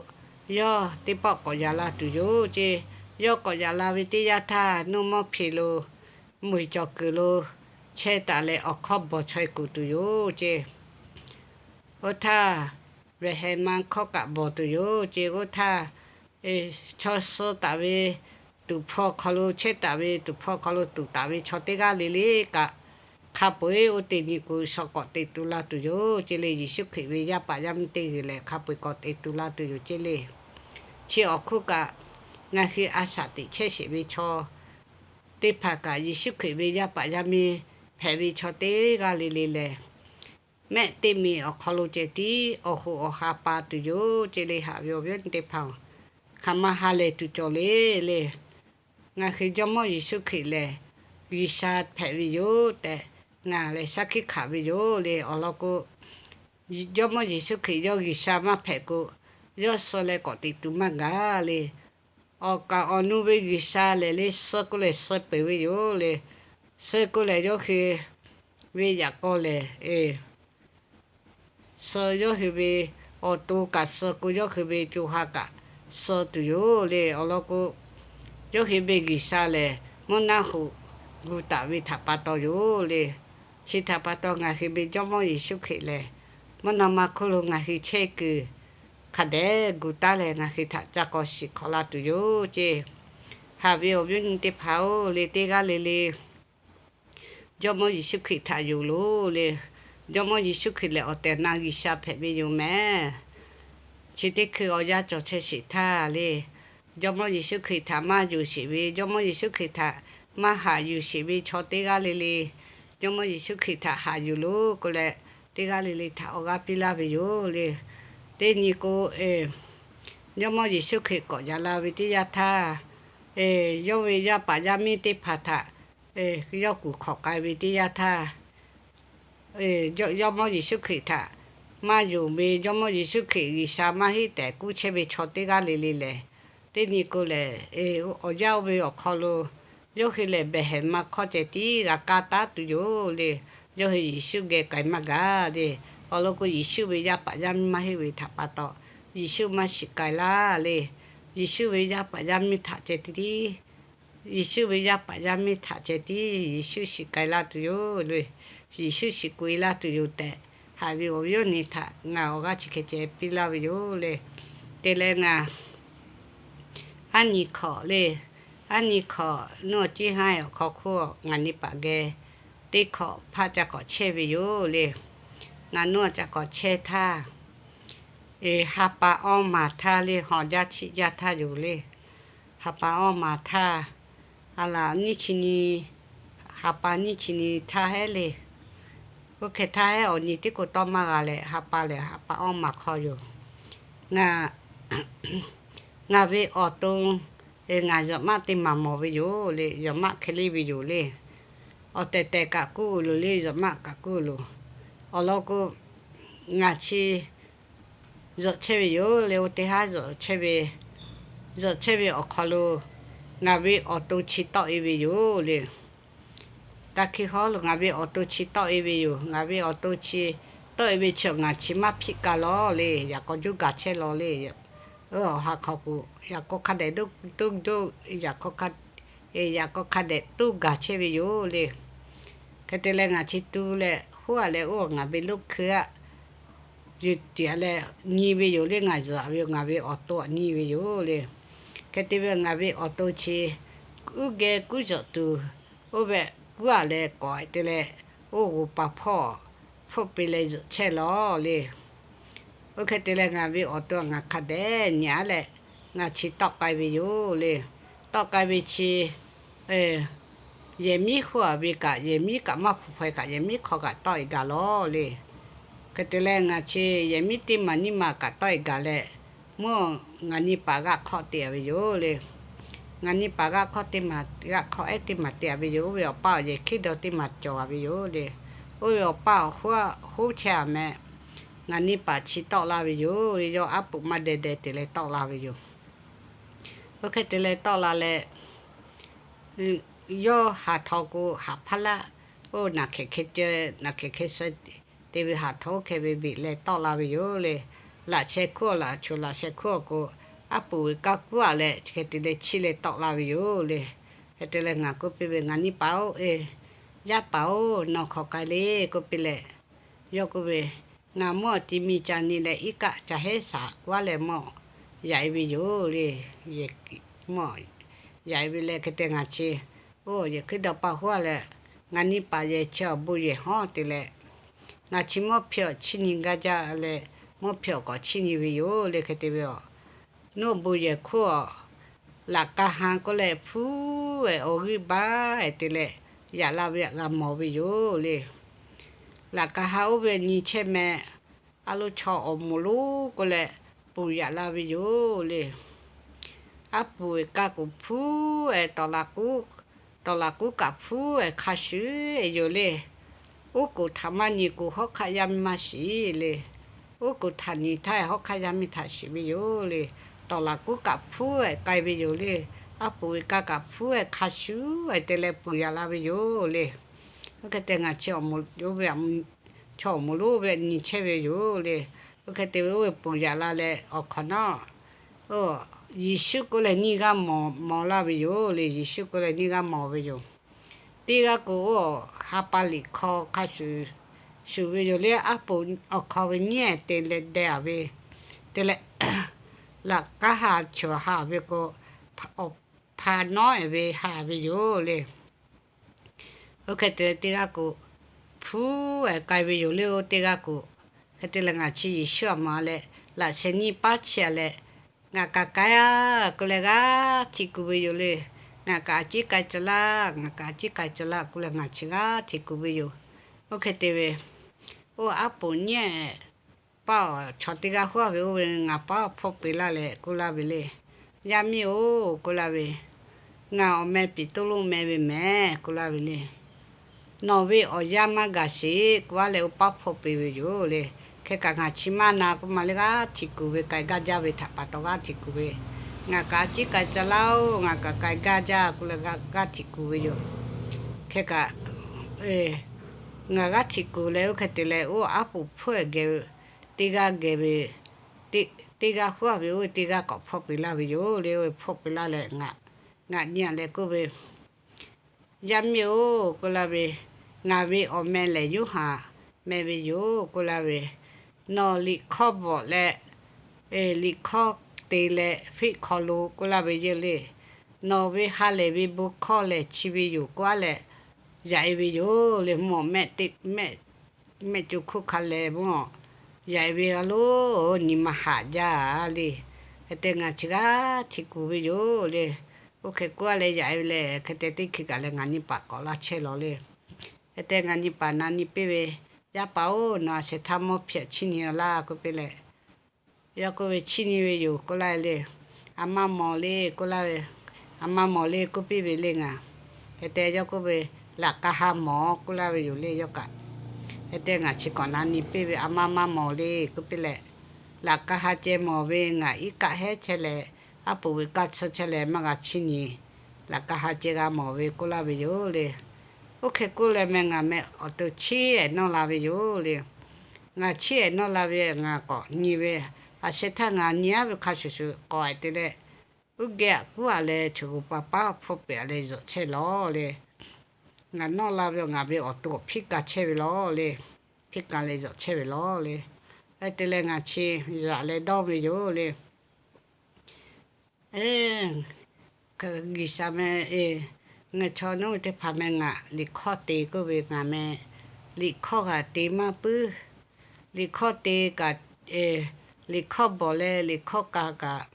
yawˇ teˇ pawˆ k'awꞈ yaꞈ la tuˬ yoˬ ceˇ. Yawˇ k'awꞈ yaꞈ la ve teˇ yanˇ htaˇ, nuˇ mawˇ hpeꞈ lo, mvuhˇmiˬ cawˬ kuiˬ lo chehˇ taˍ leh awˬ hkawˇ bvuhˬ chaweh kuˬ tuˬ yoˬ ceˇ. Oˇ htaˇ, vehˬ hehˍ ma hkawˇ kaꞈ bvuhˬ tuˬ yoˬ ceˇ. Oˇ htaˇ, chaw suh taˍ ve, tuˍ hpfuh hk'aw lo chehˇ taˍ ve, tuˍ hpfuh hk'aw lo tuˍ taˍ ve chaw teˇ g'aˇ le le kaꞈ, hk'a peu-eˬ oˇ teˇ nyi k'o, shaw k'awꞈ te tu la tuˬ yoˬ ceˇ le. Yeˍsuˆ Hkriꞈ ve yaˇ paˍ yaˇ miˇ teˇ g'uiˬ lehˬ, hk'a peu-eˬ k'awꞈ te tu la tuˬ yoˬ ceˇ le. Chi awˬ hk'oˆ kaꞈ, ngaˬ hui a shaꞈ teꞈ chehˇ sheˍ ve chaw teˇ hpaˍ kaꞈ, Yeˍsuˆ Hkriꞈ ve yaˇ paˍ yaˇ miˇ hpehꞈ ve chaw teˇ g'aˇ le le lehˬ, mehˆ teˇ miˬ awˬ hk'aw lo ceh tiˉ awˬ hoꞈ awˬ ha pa tuˬ yoˬ ceˇ le. Haꞈ ve awˬ viˉ awˬ nyi teˇ hpaˍ-oˬ, hk'aˬ ma ha lehˬ tuˬ cawˬ le le. Ngaˬ hui Jawˇmawˇ Yeˍsuˆ Hkriꞈ lehˬ, G'uiˬsha hpehꞈ ve yoˬ tehꞈ, ngaˬ lehˬ shaˉ hkiˆ hkanˍ ve yoˬ le. Awˬ lawn k'o, Jawˇmawˇ Yeˍsuˆ Hkriꞈ yawˇ G'uiˬsha maˇ hpehꞈ k'o, yawˇ suh leh k'awꞈ teꞈ tuˬ maˇ gaˬ le. Awˬ kaˍ awˬ nu ve G'uiˬsha lehˬ le, suh k'o lehˬ suh peuˬ ve yoˬ le. Suh k'o lehˬ yawˇ hui ve yaꞈ k'aw lehˬ, suh yawˇ hui ve awˬ to kaꞈ suh k'o, yawˇ hui ve co ha kaꞈ suh tuˬ yoˬ le. Awˬ lawn k'o, yawˇ hui ve G'uiˬsha lehˬ mvuhˇ naˆ hoꞈ gu taˍ ve htaꞈ pa taw yoˬ le. Chi htaꞈ pa taw ngaˬ hui ve Jawˇmawˇ Yeˍsuˆ Hkriꞈ lehˬ, mvuhˇ naw ma hk'oˆ lo ngaˬ hui chehˇ kuiˬ hk'a dehꞈ gu taˉ leh, ngaˬ hui htaꞈ ca k'awꞈ shiˍ hk'awꞈ la tuˬ yoˬ ceˇ. Haꞈ ve awˬ viˉ awˬ nyi teˇ hpaˍ-oˬ le, teˇ g'aˇ le le Jawˇmawˇ Yeˍsuˆ Hkriꞈ htaꞈ yonˍ loˬ le. Jawˇmawˇ Yeˍsuˆ Hkriꞈ lehˬ awˬ tehˬ na G'uiˬsha hpehꞈ ve yoˬ mehˍ. Chi teˇ hkui awˬ yanˇ cawˬ chehˇ sheˍ htaˇ le, Jawˇmawˇ Yeˍsuˆ Hkriꞈ htaꞈ maˇ yonˍ sheˍ ve, Jawˇmawˇ Yeˍsuˆ Hkriꞈ htaꞈ maˇ haꞈ yuˬ sheˍ ve chaw teˇ g'aˇ le le, Jawˇmawˇ Yeˍsuˆ Hkriꞈ htaꞈ haꞈ yuˬ loˬ k'oˆ leh, teˇ g'aˇ le le htaꞈ awˬ g'aˇ piˇ laˇ ve yoˬ le. Teˇ nyi k'o, Jawˇmawˇ Yeˍsuˆ Hkriꞈ k'awꞈ yaꞈ la ve teˇ yanˇ htaˇ, yawˇ ve yaˇ paˍ yaˇ miˇ teˇ hpaˍ htaꞈ yawˇ kuˬ hk'awꞈ k'ai ve teˇ yanˇ htaˇ, Jawˇmawˇ Yeˍsuˆ Hkriꞈ htaꞈ maˇ yonˍ ve, Jawˇmawˇ Yeˍsuˆ Hkriꞈ G'uiˬsha maˇ heˆ tehꞈ kuˇ chehˇ ve chaw teˇ g'aˇ le le lehˬ, teˇ nyi k'o lehˬ, awˬ yanˇ oˇ ve awˬ hk'aw lo yawˇ hui lehˬ behˬ hehˍ ma hkawˇ ceh tiˉ g'a kaˇ taˉ tuˬ yoˬ le. Yawˇ hui Yeˍsuˆ geh k'ai maˇ gaˬ le. Awˬ lawn k'o, Yeˍsuˆ ve yaˇ paˍ yaˇ miˇ maˇ heˆ ve htaꞈ pa taw, Yeˍsuˆ maˇ shiˍ k'ai laˇ le. Yeˍsuˆ ve yaˇ paˍ yaˇ miˇ htaꞈ ceh tiˉ, Yeˍsuˆ ve yaˇ paˍ yaˇ miˇ htaꞈ ceh tiˉ Yeˍsuˆ shiˍ k'ai laˇ tuˬ yoˬ le. Yeˍsuˆ shiˍ k'oꞈ e laˇ tuˬ yoˬ tehꞈ, haꞈ ve awˬ viˉ awˬ nyi htaꞈ ngaˬ awˬ g'aˇ chi hk'e ceh piˇ laˇ ve yoˬ le. Te leh ngaˬ aˉ nyi hkawꞈ le, aˉ nyi hkawꞈ nuˇ awˬ ciˉ haˉ awˬ hk'aw hk'oˆ ngaˬ nyi paˍ geh teˇ hkawꞈ hpaˆ ca k'awꞈ chehˇ ve yoˬ le. Ngaˬ nuˇ ca k'awꞈ chehˇ htaˇ, ha pa awˇ maˬ htaˇ le, haw jaˇ chiˆ jaˇ htaˇ yoˬ le. Ha pa awˇ maˬ htaˇ, a laˬ nyiˇ chi nyi, ha pa nyiˇ chi nyi htaˇ hehˉ le. Oˇ hk'e htaˇ hehˉ awˬ nyi tiˉ k'o tawˇ maˇ g'a leh, ha pa lehˬ ha pa awˇ maˬ hk'aw yoˬ. Ngaˬ, ngaˬ ve awˬ to, ngaˬ Zuhꞈ maˆ teˇ maˬ mawˬ ve yoˬ le, Zuhꞈ maˆ hk'e le ve yoˬ le. Awˬ tehˬ tehˬ kaꞈ kuˇ loˬ le, Zuhꞈ maˆ kaꞈ kuˇ loˬ. Awˬ lawn k'o, ngaˬ chi zuhꞈ chehˇ ve yoˬ le. Oˇ teˇ haˉ zuhꞈ chehˇ ve, zuhꞈ chehˇ ve awˬ hk'aw lo ngaˬ ve awˬ to chi tawˆ e ve yoˬ le. Taˇ hkiˇ hawˉ lo ngaˬ ve awˬ to chi tawˆ e ve yoˬ. Ngaˬ ve awˬ to chi tawˆ e ve chi ngaˬ chi maˇ hpiˆ kaˇ lawˬ le. Yaꞈ k'aw juˇ gaˬ chehˇ lawˬ le. Oˇ awˬ ha hk'aw k'o, yaꞈ k'aw hk'a dehꞈ duˇ duˇ, yaꞈ k'aw hk'a dehꞈ tuˇ gaˬ chehˇ ve yoˬ le. Hk'e te leh ngaˬ chi tu leh hoˉ a leh oˇ ngaˬ ve loˇ hkui aꞈ yuˬ tiꞈ leh nyi ve yoˬ le. Ngaˬ zuhꞈ ve yoˬ, ngaˬ ve awˬ to aꞈ nyi ve yoˬ le. Hk'e te ve ngaˬ ve awˬ to chi uˉ geh kuˉ zuhꞈ tuˬ, oˇ ve kuˉ a leh k'awꞈ te leh, oˇ g'oˍ pa hpawˇ hpfuhˆ pe leh zuhꞈ chehˇ lawˬ le. Oˇ hk'e te leh ngaˬ ve awˬ to ngaˬ hk'a dehꞈ nyi a leh, ngaˬ chi tawˆ k'ai ve yoˬ le. Tawˆ k'ai ve chi, yehˬ miˉ hoˉ a ve kaꞈ, yehˬ miˉ kaꞈ maˇ hpu hpaw e kaꞈ, yehˬ miˉ hk'aw kaꞈ tawˆ e gaˬ lawˬ le. Hk'e te leh ngaˬ chi yehˬ miˉ teˇ maˬ nyiˇ maˬ kaꞈ tawˆ e gaˬ leh, mvuhˇ ngaˬ nyi paˍ g'aˆ hk'awˆ te a ve yoˬ le. Ngaˬ nyi paˍ g'aˆ hk'awˆ teˇ maˬ, g'aˆ hk'awˆ ehˉ teˇ maˬ te a ve yoˬ. Oˇ ve awˬ paˇ awˬ yehˬ hkiˉ daw teˇ maˬ cawˬ a ve yoˬ le. Oˇ ve awˬ paˇ awˬ hoˉ chehˇ a meh, ngaˬ nyi paˍ chi tawˆ la ve yoˬ. Yawˇ aˉ poꞈ maˇ deh deh te leh tawˆ la ve yoˬ. Oˇ hk'e te leh tawˆ la leh, yawˇ haˍ htaw k'o haˍ hpaˇ laˆ, oˇ naˬ hkehꞈ hkeh ceh, naˬ hkehꞈ hkeh suh te ve haˍ htaw oˇ hk'e ve beꞈ leh tawˆ la ve yoˬ le. Laꞈ sheh hkuˇ a, laꞈ choˬ laꞈ sheh hkuˇ a k'o, aˉ poꞈ ve kaˇ kuˉ a leh chi hk'e te leh chiˇ leh tawˆ la ve yoˬ le. Hk'e te leh ngaˬ k'oˆ piˇ ve, Ngaˬ nyi paˍ-oˬ, e, yaˇ paˍ-oˬ, nawˬ hk'aˬ k'ai le k'oˆ piˇ leh, yawˇ k'oˆ ve, Ngaˬ mvuhˇ awˬ ti mi ca nyi leh iˉ kaˆ ca heˉ shaˍ k'oˆ a leh mvuhˇ yaꞈ e ve yoˬ le. Mvuhˇ yaꞈ e ve leh hk'e te ngaˬ chi, oˇ yehˬ hkiˉ daw paˇ hoˉ a leh, ngaˬ nyi paˍ yehˬ chi awˬ bon yehˬ hawˉ te leh, ngaˬ chi mawˇ hpi awˬ chiˇ nyi gaˇ jaˇ leh, mawˇ hpi awˬ k'awꞈ chiˇ nyi ve yoˬ le. Hk'e te ve a, nawˬ bon yehˬ hk'oˆ a, laꞈ ka ha k'oˆ leh hpuˉ ehˍ awˬ g'euˆ baˆ ehˍ te leh, yaꞈ la ve htaꞈ g'a mawˬ ve yoˬ le. Laꞈ ka ha oˇ ve nyi chehˇ meh, a lo chaw awˬ moˍ lonˉ k'oˆ leh, ponˬ yaꞈ la ve yoˬ le. Aˉ poˍ ve kaˇ k'oˍ hpuˉ ehˍ, tawˍ laꞈ k'uˉ kaꞈ hpuˉ ehˍ hk'a shuˍ yoˬ le. Oˉ k'oˍ htaꞈ maˇ nyi k'o, hawˉ hk'aˆ yaˇ miˇ maˇ shiˍ le. Oˉ k'oˍ htaꞈ nyi htaˇ, hawˉ hk'aˆ yaˇ miˇ htaꞈ shiˍ ve yoˬ le. Tawˍ laꞈ k'uˉ kaꞈ hpuˉ ehˍ k'ai ve yoˬ le. Aˉ poˍ ve kaˇ kaꞈ hpuˉ ehˍ hk'a shuˍ ehˍ te leh ponˬ yaꞈ la ve yoˬ le. Oˇ hk'e te ngaˬ chi awˬ moˍ, chaw awˬ moˍ lonˉ ve nyi chehˇ ve yoˬ le. Oˇ hk'e te ve oˇ ve ponˬ yaꞈ la leh awˬ hk'awꞈ nawˉ, Yeˍsuˆ k'oˆ leh nyiˇ g'aˇ mawˬ laˇ ve yoˬ le. Yeˍsuˆ k'oˆ leh nyiˇ g'aˇ mawˬ ve yoˬ. Teˇ g'aˇ k'o, oˇ ha pa liꞈ hk'aw hk'a shuˍ shuˍ ve yoˬ le. Aˉ poˍ awˬ hk'aw ve nyiˉ ehˍ te leh deh a ve te leh, laꞈ ka ha chawˬ ha ve k'o, awˬ hpa nawˉ ehˍ ve ha ve yoˬ le. Oˇ hk'e te leh teˇ g'aˇ k'o, hpuˉ ehˍ k'ai ve yoˬ le. Oˇ teˇ g'aˇ k'o, hk'e te leh ngaˬ chi Yeˍsuˆ a maˍ leh, laꞈ sheh nyiˇ paˉ chi a leh, ngaˬ kaꞈ k'ai a k'oˆ leh g'aˇ htiꞈ kuˬ ve yoˬ le. Ngaˬ kaꞈ a ciˉ k'ai tcuh laˇ, ngaˬ kaꞈ a ciˉ k'ai tcuh laˇ k'oˆ leh ngaˬ chi g'aˇ htiꞈ kuˬ ve yoˬ. Oˇ hk'e te ve, oˇ aˉ poˍ nyiˉ ehˍ paˇ awˬ chaw teˇ g'aˇ huˉ a ve oˇ ve ngaˬ paˉ hpfuhˆ peꞈ laˇ leh k'oˆ laˇ ve le. Yaˇ miˇ-oˬ k'oˆ laˇ ve, ngaˬ awˬ meh Peˍtruˆ meh ve mehˍ k'oˆ laˇ ve le. Nawˬ ve awˬ yanˇ maˇ gaˬ sheˍ k'oˆ a leh oˇ paˉ hpfuhˆ peꞈ ve yoˬ le. Hk'e kaꞈ ngaˬ chi maˇ na k'oˆ ma le g'aˇ htiꞈ kuˬ ve k'ai gaˇ jaˇ ve htaꞈ pa taw g'aˇ htiꞈ kuˬ ve, ngaˬ kaꞈ a ciˉ k'ai tcuh laˇ-oˬ, ngaˬ kaꞈ k'ai gaˇ jaˇ k'oˆ leh g'aˇ htiꞈ kuˬ ve yoˬ. Hk'e kaꞈ ngaˬ g'aˇ htiꞈ kuˬ leh oˇ hk'e te leh oˇ aˉ poˍ hpfuhˆ ehˍ geh teˇ g'aˇ geh ve, teˇ g'aˇ huˉ a ve oˇ ve teˇ g'aˇ k'awꞈ hpfuhˆ peꞈ laˇ ve yoˬ le. Oˇ ve hpfuhˆ peꞈ laˇ leh ngaˬ nyi a leh k'oˆ ve, Yaˇ miˇ-oˬ k'oˆ laˇ ve, ngaˬ ve awˬ meh lehˬ Yoˇhanˬ meh ve yoˬ k'oˆ laˇ ve, nawˬ liꞈ hkawˇ bvuhꞈ leh liꞈ hkawˇ te leh fiˆ hk'aw lo k'oˆ laˇ ve yoˬ le. Nawˬ ve ha lehˬ ve bon hkawˇ lehˬ chi ve yoˬ k'oˆ a leh yaꞈ e ve yoˬ le. Mvuhˇ mehˆ teˇ mehˆ mehˆ co hkuˇ hk'a lehˬ mvuhˇ yaꞈ e ve a lo, nyi ma haꞈ jaˇ le. Hk'e te ngaˬ chi g'aˇ htiꞈ kuˬ ve yoˬ le. Oˇ hk'e k'oˆ a leh yaꞈ e ve lehˬ, hk'e te teˇ hkui kaꞈ leh ngaˬ nyi paˍ k'awꞈ laˇ chehˇ lawˬ le. Hk'e te ngaˬ nyi paˍ na nyi piˇ ve, Yaˇ paˍ-oˬ, nawˬ a shehˍ htaˇ mawˇ hpiꞈ chiˇ nyi laˇ k'oˆ piˇ leh, yawˇ k'oˆ ve, Chiˇ nyi ve yoˬ k'oˆ laˇ ve le. A ma mawˬ le k'oˆ laˇ ve, A ma mawˬ le k'oˆ piˇ ve le ngaˬ. Hk'e te yawˇ k'oˆ ve, Laꞈ ka ha mawˬ k'oˆ laˇ ve yoˬ le yawˇ kaꞈ. Hk'e te ngaˬ chi k'awꞈ na nyi piˇ ve, A ma maˇ mawˬ le k'oˆ piˇ leh, laꞈ ka ha ceh mawˬ ve ngaˬ iˉ kaˆ hehˉ chehˇ leh, aˉ poˍ ve kaˇ tsuhˇ chehˇ leh maˇ g'a chiˇ nyi. Laꞈ ka ha ceh g'a mawˬ ve k'oˆ laˇ ve yoˬ le. Oˇ hk'e k'oˆ leh meh ngaˬ meh awˬ to chiˇ ehˍ nawˇ la ve yoˬ le. Ngaˬ chiˇ ehˍ nawˇ la ve ngaˬ k'awꞈ nyi ve, a shehˍ htaˇ ngaˬ nyi aˉ ve hk'a shuˍ shuˍ k'awꞈ ehˍ te leh, uˉ geh aꞈ kuˉ a leh choˬ g'uˬ pa paˉ hpfuhˆ peꞈ a leh zuhꞈ chehˇ lawˬ le. Ngaˬ nawˇ la ve ngaˬ ve awˬ to hpiˇ ka chehˇ ve lawˬ le. Hpiˇ ka leh zuhꞈ chehˇ ve lawˬ le. Hk'e te leh ngaˬ chi yaꞈ leh dawˇ ve yoˬ le. G'uiˬsha meh, ngaˬ chaw nawˉ ve teˇ hpaˍ meh ngaˬ liꞈ hkawˇ te k'oˆ ve ngaˬ meh liꞈ hkawˇ kaꞈ te maˇ puiˉ. Liꞈ hkawˇ te kaꞈ, liꞈ hkawˇ bvuhꞈ leh liꞈ hkawˇ ka kaꞈ,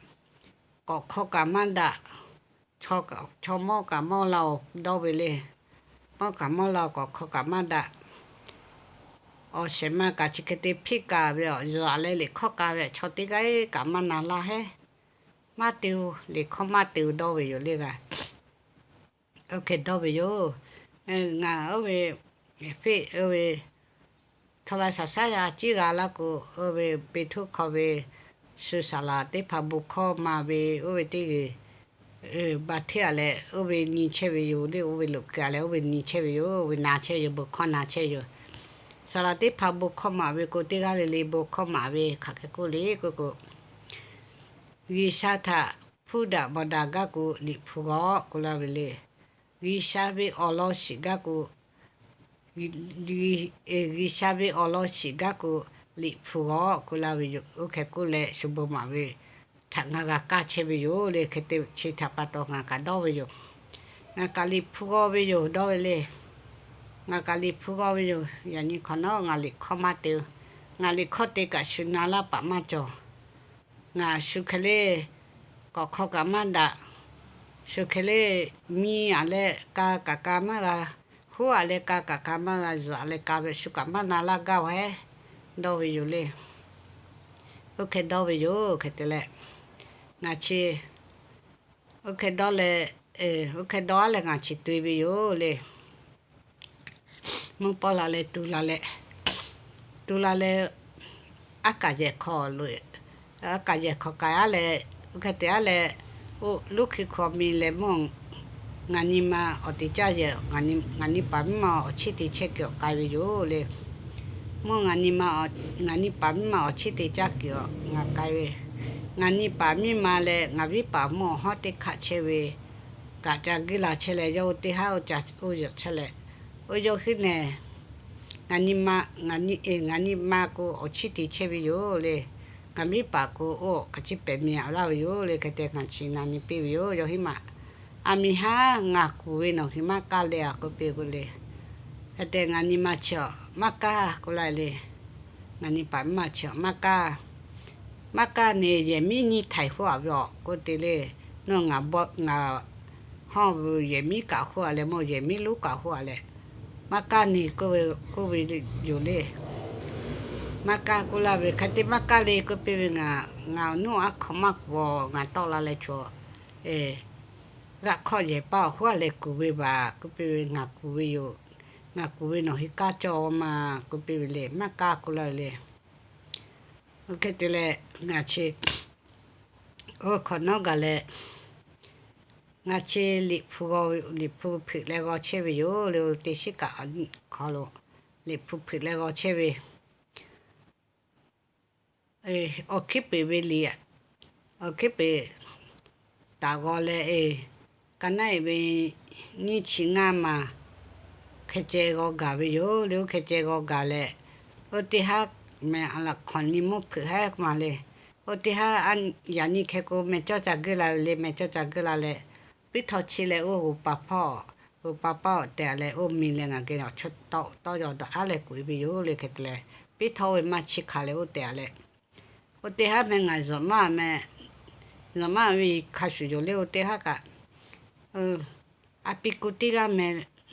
k'awꞈ hkawˇ kaꞈ maˇ daꞈ. Chaw mawˇ kaꞈ mawˇ la-oˬ dawˇ ve le. Mawˇ kaꞈ mawˇ la-oˬ k'awꞈ hkawˇ kaꞈ maˇ daꞈ. Awˬ shehˍ ma kaꞈ chi hk'e te hpiˇ ka ve, awˬ zuhꞈ leh liꞈ hkawˇ ka ve chaw teˇ g'aˇ kaꞈ maˇ na laˇ hehˉ. Maˇ te-oˬ, liꞈ hkawˇ maˇ te-oˬ dawˇ ve yoˬ le g'a. Oˇ hk'e dawˇ ve yoˬ. Ngaˬ oˇ ve, feˆ oˇ ve, htawˇ la shaˍ shaˉ yaˇ ciˉ g'a laˇ k'o, oˇ ve Peˍtruˆ hk'aw ve shu saˍ laˍ teˇ hpaˍ bon hkawˇ ma ve oˇ ve teˇ g'uiˬ ba hteˇ a leh oˇ ve nyi chehˇ ve yoˬ le. Oˇ ve loꞈ keu a leh oˇ ve nyi chehˇ ve yoˬ. Oˇ ve na chehˇ ve yoˬ, bon hkawˇ na chehˇ yoˬ. Saˍ laˍ teˇ hpaˍ bon hkawˇ maˍ ve k'o, teˇ g'aˇ le le bon hkawˇ maˍ ve hk'aˬ hk'e k'oˆ le k'oˆ k'o, G'uiˬsha htaꞈ hpuˇ daꞈ bawˬ daꞈ gaˇ k'o, liꞈ hpu g'awˇ k'oˆ laˇ ve le. G'uiˬsha ve awˬ lawn shiˍ gaˇ k'o, G'uiˬsha ve awˬ lawn shiˍ gaˇ k'o, liꞈ hpu g'awˇ k'oˆ laˇ ve yoˬ. Oˇ hk'e k'oˆ leh shu bon maˍ ve htaꞈ ngaˬ g'a kaˇ chehˇ ve yoˬ le. Hk'e te chi htaꞈ pa taw ngaˬ kaꞈ dawˇ ve yoˬ. Ngaˬ kaꞈ liꞈ hpu g'awˇ ve yoˬ dawˇ ve le. Ngaˬ kaꞈ liꞈ hpu g'aw ve yoˬ. Yaꞈ nyi hk'awꞈ nawˉ ngaˬ liꞈ hkawˇ maˇ te. Ngaˬ liꞈ hkawˇ te kaꞈ shu na laˇ paˍ maˇ cawˬ. Ngaˬ shu hk'e le k'awꞈ hk'aw kaꞈ maˇ daꞈ. Shu hk'e le miˇ aꞈ leh ka kaꞈ ka maˇ g'a, huˉ aꞈ leh ka kaꞈ ka maˇ g'a, zuhꞈ aꞈ leh ka ve shu kaꞈ maˇ na laˇ gaˇ ve dawˇ ve yoˬ le. Oˇ hk'e dawˇ ve yoˬ. Hk'e te leh, ngaˬ chi oˇ hk'e dawˇ leh, oˇ hk'e dawˇ aˉ leh ngaˬ chi tu ve yoˬ le. Mvuhˇ pawˆ la leh tu la leh, tu la leh, aˉ kaˍ yehˬ hk'aw lo, aˉ kaˍ yehˬ hk'aw k'ai aˉ leh, oˇ hk'e te aˉ leh, oˇ luˉ hkui hk'aw mi leh mvuhˇ ngaˬ nyi ma awˬ te caˇ yehˬ, ngaˬ nyi paˍ miˇ ma awˬ chiˇ te chehˇ kuiˬ awˬ k'ai ve yoˬ le. Mvuhˇ ngaˬ nyi ma, ngaˬ nyi paˍ miˇ ma awˬ chiˇ te caˇ kuiˬ awˬ ngaˬ k'ai ve, ngaˬ nyi paˍ miˇ ma leh ngaˬ viˉ paˍ mvuhˇ awˬ hawˉ teˇ hkaˆ chehˇ ve, kaꞈ ca guiˇ la chehˇ leh yawˇ oˇ teˇ haˉ oˇ ca oˇ yehˬ chehˇ leh, oˇ yawˇ huiˉ nehˬ, ngaˬ nyi ma, ngaˬ nyi ma k'o awˬ chiˇ te chehˇ ve yoˬ le. Ngaˬ viˉ paˍ k'o oˇ hk'aˬ chi pehˍ miˬ aꞈ laˇ ve yoˬ le. Hk'e te ngaˬ chi na nyi piˇ ve yoˬ. Yawˇ huiˉ maˬ, aˬ miˍ haˉ ngaˬ kuˬ ve nawˬ hui maˇ kaˇ le a k'oˆ piˇ k'o le. Hk'e te ngaˬ nyi ma chi aꞈ maˇ kaˇ k'oˆ laˇ le. Ngaˬ nyi paˍ miˇ ma chi aꞈ maˇ kaˇ. Maˇ kaˇ ne yehˬ miˉ nyiˇ htaiˍ huˉ aꞈ ve awˬ k'oˆ te le. Nawˬ ngaˬ hawˇ ve yehˬ miˉ kaꞈ huˉ aꞈ leh mvuhˇ yehˬ miˉ lonˉ kaꞈ huˉ aꞈ leh, maˇ kaˇ ne k'oˆ ve yoˬ le. Maˇ kaˇ k'oˆ laˇ ve, hk'e te maˇ kaˇ le k'oˆ piˇ ve, ngaˬ awˬ nuˇ aˉ hk'aw maˇ kuˬ a, ngaˬ tawˆ la leh chaw g'aꞈ hk'aw yehˬ paˇ awˬ huˉ aꞈ leh kuˬ ve baˬ k'oˆ piˇ ve, ngaˬ kuˬ ve yoˬ. Ngaˬ kuˬ ve nawˬ hui kaˇ cawˇ ma k'oˆ piˇ ve le. Maˇ kaˇ k'oˆ laˇ ve le. Oˇ hk'e te leh, ngaˬ chi oˇ hk'awꞈ nawˉ gaˬ leh, ngaˬ chi liꞈ hpu, liꞈ hpu hpeuꞈ leh g'aw chehˇ ve yoˬ le. Oˇ teˇ shiˉ kaꞈ hk'aw lo liꞈ hpu hpeuꞈ leh g'aw chehˇ ve, awˬ hkiˉ peunˍ ve liꞈ, awˬ hkiˉ peunˍ taˍ g'aw leh, ka naˉ eˍ ve nyiˇ chi ngaˇ ma hk'e ceh g'aw gaˬ ve yoˬ le. Oˇ hk'e ceh g'aw gaˬ leh, oˇ teˇ haˉ meh a laꞈ hk'awꞈ nyi mvuhˇ hpeuꞈ haˉ ma le. Oˇ teˇ haˉ yaꞈ nyi hkeh k'o meh cawˇ ca geuˆ la ve le. Meh cawˇ ca geuˆ la leh, piˉ htaw chi leh oˇ g'oˍ pa hpawˇ, g'oˍ pa hpawˇ tehꞈ leh oˇ miˬ leh ngaˬ geh awˬ chawˇ tawˆ tawˆ yaw daꞈ aˉ leh kuˬ e ve yoˬ le. Hk'e te leh, piˉ htaw oˇ ve maˇ chi hk'aˬ leh oˇ tehꞈ leh, oˇ teˇ haˉ meh ngaˬ zuhꞈ maˇ meh, zuhꞈ maˇ ve hk'a shuˍ yoˬ le. Oˇ teˇ haˉ kaꞈ a pi ku teˇ g'aˇ meh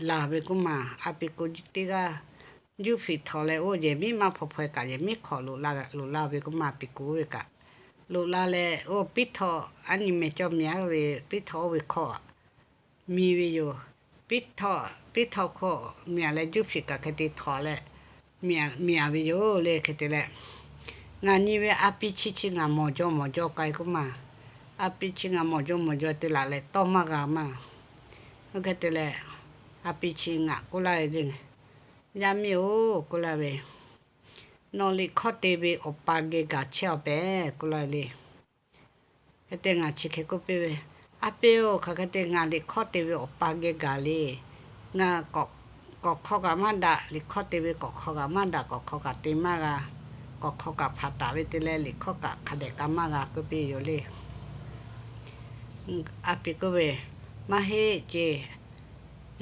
laˬ ve k'oˆ ma, a pi ku teˇ g'aˇ juˇ hpiꞈ htaw leh oˇ yehˬ miˉ maˇ hpaw hpaw kaꞈ yehˬ miˉ hk'awꞈ loꞈ la ve k'oˆ ma, a pi ku oˇ ve kaꞈ loꞈ la leh, oˇ piˉ htaw aˉ nyi meh cawˇ miˬ aˉ ve piˉ htaw oˇ ve hkawˇ miˬ ve yoˬ. Piˉ htaw hkawˇ miˬ aꞈ leh juˇ hpiꞈ kaꞈ hk'e te htaw leh miˬ aꞈ ve yoˬ le. Hk'e te leh, ngaˬ nyi ve a pi chi chi ngaˬ mawˬ jaw mawˬ jaw k'ai k'oˆ ma, a pi chi ngaˬ mawˬ jaw mawˬ jaw te laˬ leh tawˇ maˇ g'a maˇ. Oˇ hk'e te leh, a pi chi ngaˬ k'oˆ laˇ ve le, Yaˇ miˇ-oˬ k'oˆ laˇ ve, nawˬ liꞈ hkawˇ te ve awˬ pa geh gaˬ chehˇ a pehˍ k'oˆ laˇ ve le. Hk'e te ngaˬ chi hk'e k'oˆ piˇ ve, A pi-oˬ, hk'aˬ hk'e te ngaˬ liꞈ hkawˇ te ve awˬ pa geh gaˬ le. Ngaˬ k'awꞈ hk'aw kaꞈ maˇ daꞈ, liꞈ hkawˇ te ve k'awꞈ hk'aw kaꞈ maˇ daꞈ, k'awꞈ hk'aw kaꞈ te maˇ g'a, k'awꞈ hk'aw kaꞈ hpanˍ taˍ ve te leh liꞈ hkawˇ kaꞈ hk'a dehꞈ ka maˇ g'a k'oˆ piˇ yoˬ le. A pi k'oˆ ve, Maˇ heˆ ce,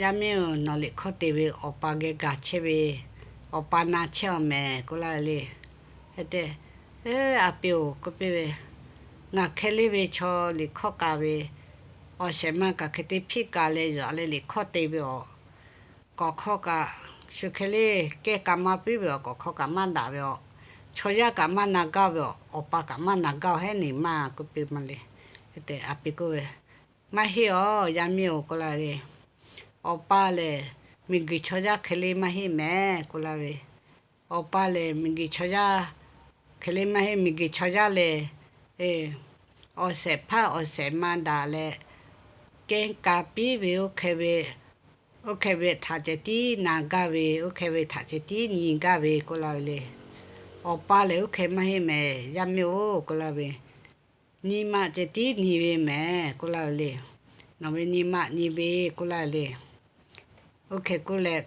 yaˇ miˇ-oˬ, nawˬ liꞈ hkawˇ te ve awˬ pa geh gaˬ chehˇ ve, awˬ pa na chehˇ a mehˍ k'oˆ laˇ ve le. Hk'e te, A pi-oˬ k'oˆ piˇ ve, ngaˬ hkeh leˇ ve chaw liꞈ hkawˇ ka ve, awˬ shehˍ ma kaꞈ hk'e te hpiˇ ka leh yaꞈ leh liꞈ hkawˇ te ve awˬ, k'awꞈ hk'aw kaꞈ shu hkeh leˇ kehˇ ka maˇ puiˉ ve awˬ, k'awꞈ hk'aw kaꞈ maˇ daꞈ ve awˬ, chaw yaˇ kaꞈ maˇ na gaˇ ve awˬ, awˬ pa kaꞈ maˇ na gaˇ heˉ neˬ maˇ k'oˆ piˇ ma le. Hk'e te a pi k'oˆ ve, Maˇ heˆ awˬ, yaˇ miˇ-oˬ k'oˆ laˇ ve le. Awˬ pa lehˬ, miˬguiˬ chaw yaˇ hkeh leˇ maˇ heˆ mehˍ k'oˆ laˇ ve. Awˬ pa lehˬ, miˬguiˬ chaw yaˇ hkeh leˇ maˇ heˆ. Miˬguiˬ chaw yaˇ lehˬ, awˬ shehˍ hpaˇ awˬ shehˍ ma daꞈ leh, kehˇ ka piˉ ve oˇ hkeh ve, oˇ hkeh ve htaꞈ ceh tiˉ na gaˇ ve, oˇ hkeh ve htaꞈ ceh tiˉ nyi gaˇ ve k'oˆ laˇ ve le. Awˬ pa lehˬ, oˇ hkeh maˇ heˆ mehˍ, yaˇ miˇ-oˬ k'oˆ laˇ ve. Nyi ma ceh tiˉ nyi ve mehˍ k'oˆ laˇ ve le. Nawˬ ve nyi ma nyi ve k'oˆ laˇ ve le. Oˇ hkeh k'oˆ leh,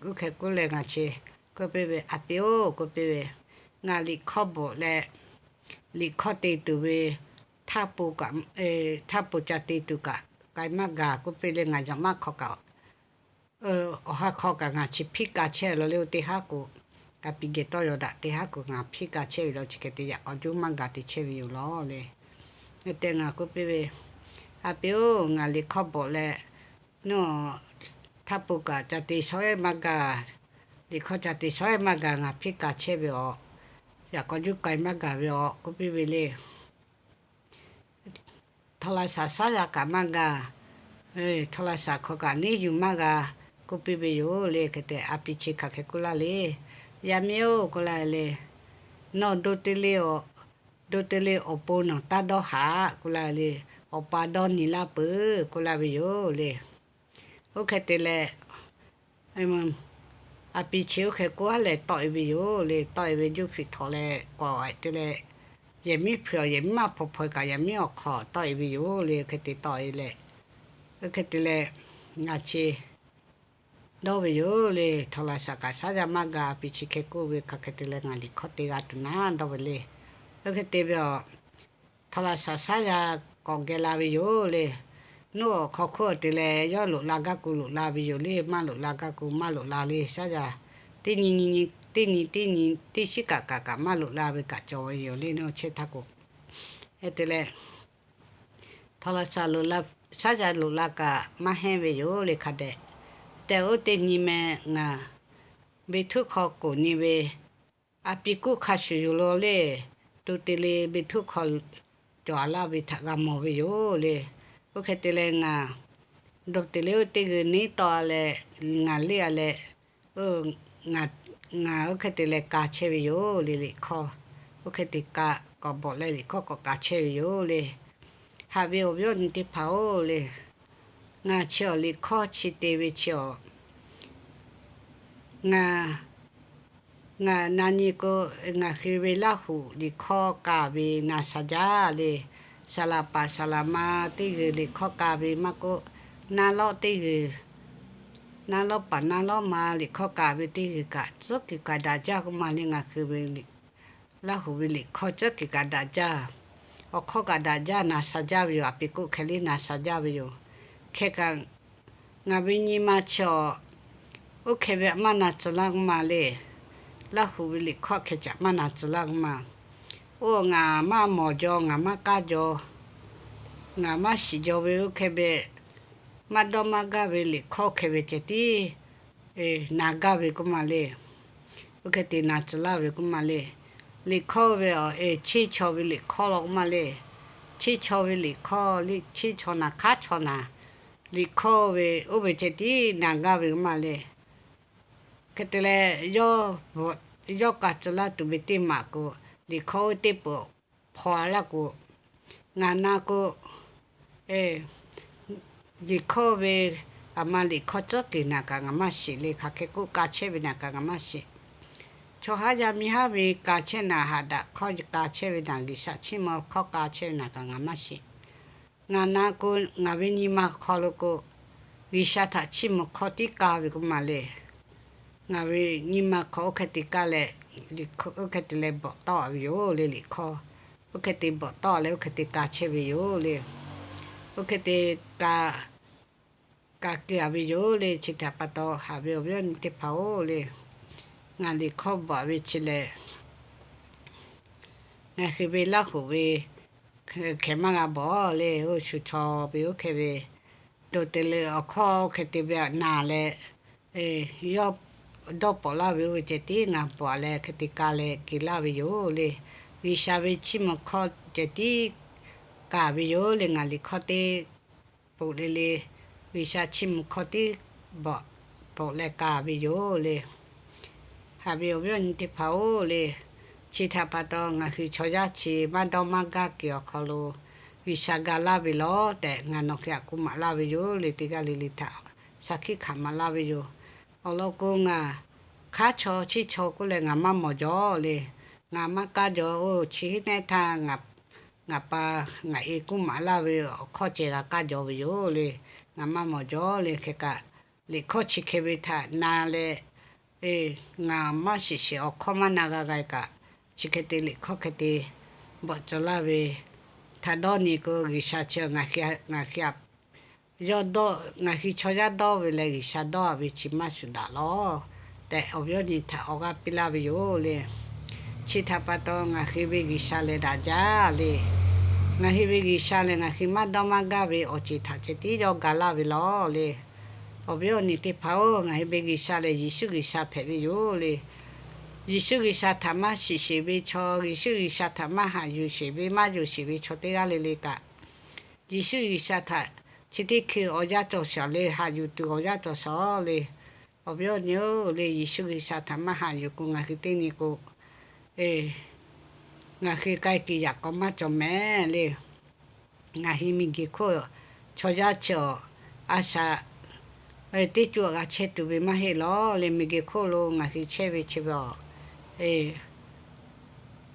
oˇ hkeh k'oˆ leh ngaˬ chi k'oˆ piˇ ve, A pi-oˬ k'oˆ piˇ ve, ngaˬ liꞈ hkawˇ bvuhꞈ leh, liꞈ hkawˇ te tuˬ ve, htaˇ pon ca te tuˬ kaꞈ k'ai maˇ gaˬ k'oˆ piˇ le. Ngaˬ yaꞈ maˇ hk'aw kaꞈ awˬ ha hk'aw kaꞈ ngaˬ chi hpiˇ ka chehˇ law le. Oˇ teˇ haˉ k'o, a pi geh tawˇ yaw daꞈ teˇ haˉ k'o ngaˬ hpiˇ ka chehˇ ve law, chi hk'e te yaꞈ k'aw juˇ maˇ ga te chehˇ ve yoˬ law le. Hk'e te ngaˬ k'oˆ piˇ ve, A pi-oˬ, ngaˬ liꞈ hkawˇ bawꞈ leh, nawˬ htaˇ pun kaꞈ ca te shawˉ ehˉ maˇ ga, liꞈ hkawˇ ca te shawˉ ehˉ maˇ ga ngaˬ hpiˇ ka chehˇ ve awˬ, yaꞈ k'aw juˇ k'ai maˇ gaˬ ve awˬ k'oˆ piˇ ve le. Htawˇ la shaˍ shaˉ yaˇ kaꞈ maˇ ga, htawˇ la shaˍ hk'aw kaꞈ neˇ yuˬ maˇ g'a k'oˆ piˇ ve yoˬ le. Hk'e te a pi chi hk'aˬ hk'e k'oˆ laˇ le. Yaˇ miˇ-oˬ k'oˆ laˇ le, nawˬ do te le, do te le awˬ pon nawˬ taˇ dawˇ haꞈ k'oˆ laˇ le. Awˬ pa dawˇ nyi laˇ peuˬ k'oˆ laˇ ve yoˬ le. Oˇ hk'e te leh, a pi chi oˇ hk'e k'oˆ a leh tawˆ-e ve yoˬ le. Tawˆ-e ve juˇ hpiꞈ htawꞈ leh k'awꞈ-e te leh, yehˬ miˉ hpui awˬ yehˬ miˉ maˇ hpaw hpaw-e kaꞈ yehˬ miˉ awˬ hk'aw tawˆ-e ve yoˬ le. Oˇ hk'e te tawˆ-e leh, oˇ hk'e te leh, ngaˬ chi dawˇ ve yoˬ le. Htawˇ la shaˍ kaꞈ shaˉ yaˇ maˇ ga, a pi chi hk'e k'oˆ ve hk'aˬ hk'e te leh ngaˬ liꞈ hkawˇ te g'a tuˬ naˉ dawˇ ve le. Oˇ hk'e te ve awˬ, htawˇ la shaˍ shaˉ yaˇ k'awꞈ geh la ve yoˬ le. Nuˇ awˬ hk'aw hk'oˆ te leh yawˇ loꞈ la gaˇ k'o loꞈ la ve yoˬ le. Maˇ loꞈ la gaˇ k'o maˇ loꞈ la le. Shaˉ yaˇ teˇ nyi, teˇ nyi teˇ nyi teˇ shiˉ kaꞈ kaꞈ kaꞈ maˇ loꞈ la ve kaꞈ cawˬ ve yoˬ le. Nuˇ chehˇ htaˇ k'o, hk'e te leh, htawˇ la shaˍ loꞈ la, shaˉ yaˇ loꞈ la kaꞈ maˇ hehnˇ ve yoˬ le hk'a dehꞈ. Te oˇ teˇ nyi meh ngaˬ beˬ htuˇ hk'aw k'oꞈ nyi ve, a pi k'oˆ hk'a shuˍ yoˬ law le. To te le beˬ htuˇ hk'aw cawˬ a laˇ ve htaꞈ g'a mawˬ ve yoˬ le. Oˇ hk'e te leh ngaˬ do te le oˇ teˇ g'uiˬ neˉ tawˆ-a leh, ngaˬ leˇ-a leh, ngaˬ oˇ hk'e te leh ka chehˇ ve yoˬ le. Liꞈ hkawˇ oˇ hk'e te ka k'awꞈ bawꞈ leh liꞈ hkawˇ k'awꞈ ka chehˇ ve yoˬ le. Haꞈ ve awˬ viˉ awˬ nyi teˇ hpaˍ-oˬ le, ngaˬ chi awˬ liꞈ hkawˇ chi te ve chi awˬ, ngaˬ, ngaˬ na nyi k'o, ngaˬ hui ve Laˇ huˍ liꞈ hkawˇ ka ve na sha jaˇ le. Saˍ laˍ paˍ saˍ laˍ ma teˇ g'uiˬ liꞈ hkawˇ ka ve maˇ k'oˆ, naˆ lawˆ teˇ g'uiˬ, naˆ lawˆ paˍ naˆ lawˆ ma liꞈ hkawˇ ka ve teˇ g'uiˬ kaꞈ tcuhˉ kuiˬ kaꞈ daꞈ jaˇ k'oˆ ma le. Ngaˬ hui ve Laˇ huˍ ve liꞈ hkawˇ tcuhˉ kuiˬ kaꞈ daꞈ jaˇ, awˬ hkawˇ kaꞈ daꞈ jaˇ, na sha jaˇ ve yoˬ. A pi k'oˆ hk'e le na sha jaˇ ve yoˬ. Hk'e kaꞈ ngaˬ ve nyi ma chi awˬ, oˇ hk'e ve maˇ na tcuh laˇ k'oˆ ma le. Laˇ huˍ ve liꞈ hkawˇ hk'e caꞈ maˇ na tcuh laˇ k'oˆ ma. Oˇ ngaˬ maˇ mawˬ jaw, ngaˬ maˇ kaˇ jaw, ngaˬ maˇ shiˍ jaw ve oˇ hk'e ve maˇ dawˇ maˇ gaˇ ve liꞈ hkawˇ hk'e ve ceh tiˉ na gaˇ ve k'oˆ ma le. Oˇ hk'e te na tcuh laˇ ve k'oˆ ma le. Liꞈ hkawˇ ve awˬ e chiˇ chaw ve liꞈ hkawˇ law k'oˆ ma le. Chiˇ chaw ve liꞈ hkawˇ le, chiˇ chaw naˬ hk'aˉ chaw naˬ liꞈ hkawˇ ve oˇ ve ceh tiˉ na gaˇ ve k'oˆ ma le. Hk'e te leh, yawˇ ka tcuh laˇ tuˬ ve teˇ maˬ k'o, liꞈ hkawˇ oˇ teˇ peuˬ hpaw-a laˇ k'o, ngaˬ na k'o, liꞈ hkawˇ ve, aˬ ma liꞈ hkawˇ tcuhˉ kuiˬ naˬ kaꞈ ngaˬ maˇ shiˍ le. Hk'aˬ hk'e k'oˆ ka chehˇ ve naˬ kaꞈ ngaˬ maˇ shiˍ. Chaw haˉ yaˇ miˇ haˉ ve ka chehˇ naˬ, haꞈ daꞈ hkawˇ ka chehˇ ve naˬ, G'uiˬsha chiˇ mvuh hkawˇ ka chehˇ ve naˬ kaꞈ ngaˬ maˇ shiˍ. Ngaˬ na k'o, ngaˬ ve nyi ma hk'aw lo k'o, G'uiˬsha htaꞈ chiˇ mvuh hkawˇ tiˉ kaˇ ve k'oˆ ma le. Ngaˬ ve nyi ma hk'aw oˇ hk'e te kaˇ leh, oˇ hk'e te leh bvuhꞈ tawˆ ve yoˬ le. Liꞈ hkawˇ oˇ hk'e te bvuhꞈ tawˆ leh oˇ hk'e te ka chehˇ ve yoˬ le. Oˇ hk'e te ka, ka keu-a ve yoˬ le. Chi htaꞈ pa taw, haꞈ ve awˬ viˉ awˬ nyi teˇ hpaˍ-oˬ le, ngaˬ liꞈ hkawˇ bvuhꞈ ve chi lehˬ, ngaˬ hui ve Laˇ huˍ ve hkeh maˇ g'a bvuhꞈ le. Oˇ shu chaw ve oˇ hk'e ve, to te le awˬ hkawˇ oˇ hk'e te ve naˬ leh, yawˇ dawˇ pawˍ laˇ ve oˇ ve ceh tiˉ ngaˬ bvuhꞈ leh hk'e te ka leh keu laˇ ve yoˬ le. G'uiˬsha ve chiˇ mvuh hkawˇ ceh tiˉ kaˍ ve yoˬ le. Ngaˬ liꞈ hkawˇ teˇ poꞈ le le, G'uiˬsha chiˇ mvuh hkawˇ tiˉ bvuhꞈ leh kaˍ ve yoˬ le. Haꞈ ve awˬ viˉ awˬ nyi teˇ hpaˍ-oˬ le, chi htaꞈ pa taw ngaˬ hui chaw yaˇ chi maˇ dawˇ maˇ gaˇ keu awˬ hk'aw lo, G'uiˬsha ga laˇ ve lawˬ tehꞈ ngaˬ nawˬ hui htaꞈ k'oˆ maˍ laˇ ve yoˬ le. Teˇ g'aˇ le le htaꞈ shaˍ hkiˆ hkanˍ maˍ laˇ ve yoˬ. Awˬ lawn k'o, ngaˬ hk'aˉ chaw chiˇ chaw k'oˆ leh ngaˬ maˇ mawˬ jaw le. Ngaˬ maˇ kaˇ jaw. Oˇ chi hiˉ nehˉ htaˇ ngaˬ pa ngaˬ e k'oˆ maˍ laˇ ve awˬ hkawˇ ceh g'a kaˇ jaw ve yoˬ le. Ngaˬ maˇ mawˬ jaw le. Hk'e kaꞈ, liꞈ hkawˇ chi hk'e ve htaꞈ na leh, ngaˬ maˇ shiˍ shiˍ awˬ hkawˇ maˇ na g'a g'a kaꞈ, chi hk'e te liꞈ hkawˇ hk'e te bvuhꞈ tcuh laˇ ve htaꞈ dawˇ nyi k'o, G'uiˬsha chi ngaˬ hui yawˇ dawˇ, ngaˬ hui chaw yaˇ dawˇ ve leh G'uiˬsha dawˇ ve chi maˇ shuˍ daꞈ lawˬ tehꞈ, awˬ viˉ awˬ nyi htaꞈ awˬ g'aˇ piˇ laˇ ve yoˬ le. Chi htaꞈ pa taw, ngaˬ hui ve G'uiˬsha lehˬ daꞈ jaˇ le. Ngaˬ hui ve G'uiˬsha lehˬ, ngaˬ hui maˇ dawˇ maˇ gaˇ ve awˬ ceuˬ htaꞈ ceh tiˉ yawˇ ga laˇ ve lawˬ le. Awˬ viˉ awˬ nyi teˇ hpaˍ-oˬ, ngaˬ hui ve G'uiˬsha lehˬ Yeˍsuˆ G'uiˬsha hpehꞈ ve yoˬ le. Yeˍsuˆ G'uiˬsha htaꞈ maˇ shiˍ sheˍ ve chaw, Yeˍsuˆ G'uiˬsha htaꞈ maˇ haꞈ yuˬ sheˍ ve, maˇ yonˍ sheˍ ve chaw teˇ g'aˇ le le kaꞈ, Yeˍsuˆ G'uiˬsha htaꞈ chi teˇ hkui awˬ yanˇ cawˬ shawˍ le, haꞈ yuˬ tuˬ awˬ yanˇ cawˬ shawˍ le. Awˬ viˉ awˬ nyi-oˬ le, Yeˍsuˆ G'uiˬsha htaꞈ maˇ haꞈ yuˬ k'o, ngaˬ hui teˇ nyi k'o, ngaˬ hui k'ai kuiˬ yaꞈ k'aw maˇ cawˬ mehˍ le. Ngaˬ hui miˬguiˬ hk'oˆ chaw yaˇ chi awˬ a shaꞈ teˇ cuˇ g'a chehˇ tuˬ ve maˇ heˆ lawˬ le. Miˬguiˬ hk'oˆ lo ngaˬ hui chehˇ ve chi ve aˬ,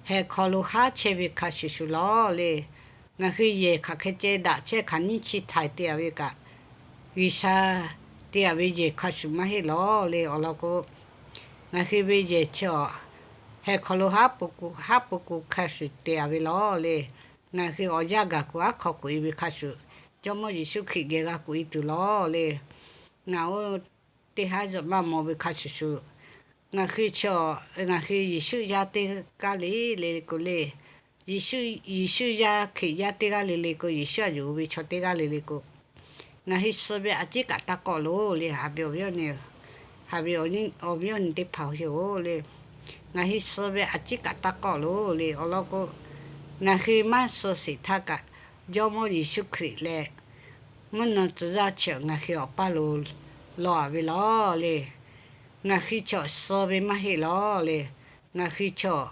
heh hk'aw lo haˉ chehˇ ve hk'a shuˍ shuˍ lawˬ le. Ngaˬ hui yehˬ hk'aˬ hk'e ceh daꞈ chehˇ hk'aˬ nyiˇ chi htaiˍ te a ve kaꞈ, G'uiˬsha te a ve yehˬ hk'a shuˍ maˇ heˆ lawˬ le. Awˬ lawn k'o, ngaˬ hui ve yehˬ chi awˬ heh hk'aw lo haˉ pui k'o hk'a shuˍ te a ve lawˬ le. Ngaˬ hui awˬ yanˇ gaˬ kuiˬ aˉ hk'aw kuiˬ e ve hk'a shuˍ, Jawˇmawˇ Yeˍsuˆ Hkriꞈ geh g'a kuiˬ e tuˬ lawˬ le. Ngaˬ oˇ teˇ haˉ zuhꞈ maˇ mawˬ ve hk'a shuˍ shuˍ, ngaˬ hui chi, ngaˬ hui Yeˍsuˆ yaˇ teˇ g'aˇ le le k'o le, Yeˍsuˆ yaˇ Hkriꞈ yaˇ teˇ g'aˇ le le k'o, Yeˍsuˆ a yuˬ ve chaw teˇ g'aˇ le le k'o, ngaˬ hui suh ve a ciˉ kaꞈ taˇ k'awˆ loˬ le. Haꞈ ve awˬ viˉ awˬ nyi, haꞈ ve awˬ viˉ awˬ nyi teˇ hpaˍ-oˬ le. Ngaˬ hui suh ve a ciˉ kaꞈ taˇ k'awˆ loˬ le. Awˬ lawn k'o, ngaˬ hui maˇ suh sheˍ htaˇ kaꞈ, Jawˇmawˇ Yeˍsuˆ Hkriꞈ leh mvuhˇ naw tcuh yaˇ chi ngaˬ hui awˬ paˇ lo law a ve lawˬ le. Ngaˬ hui chaw suh ve maˇ heˆ lawˬ le. Ngaˬ hui chaw